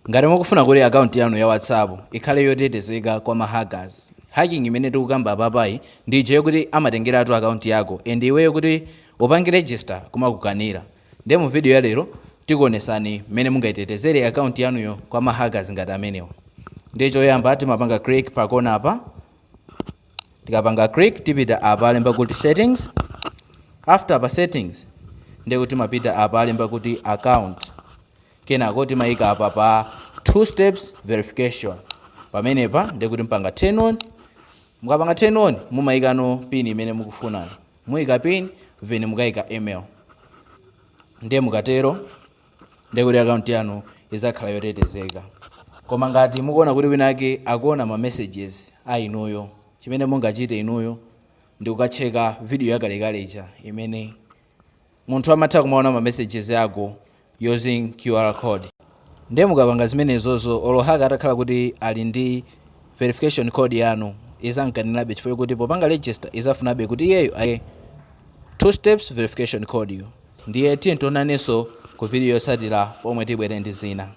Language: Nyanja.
Ngati mukufuna kuti akaunti yanu ya WhatsApp ikhale yotetezeka kwa ma hackers, hacking imene tikukamba apapayi ndi ija yokuti amatengeratu akaunti yako and iweyo kuti upange register kumakukanira. Ndiye mu video ya lero tikuonesani mmene mungayitetezere akaunti yanuyo kwa ma hackers ngati amenewa. Ndiye choyamba timapanga click pa kona apa. Tikapanga click, tipita apa alemba kuti "Settings". After pa "Settings", ndiye kuti timapita apa alemba kuti "Account". Kenako timayika apa pa "Two steps verification". Pamenepa ndiye kuti mpanga turn on. Mukapanga turn on, mumayikano PIN imene mukufunayo. Muyika PIN, then mukayika email. Ndiye mukatero, ndiye kuti akaunti yanu izakhala yotetezeka. Koma ngati mukuona kuti winake akuona ma messages a inuyo, chimene mungachite inuyo ndi kukacheka video yakalekale ija imene munthu amatha kumaona ma messages ako using QR code. Ndiye mukapanga zimenezozo, olo hacker atakhala kuti ali ndi verification code yanu, izamkanirabe, chifukwa kuti popanga register izafunabe kuti iyeyo aye two steps verification code yo. Ndiye tiye tionanenso ku video yotsatira pomwe tibwere ndi zina.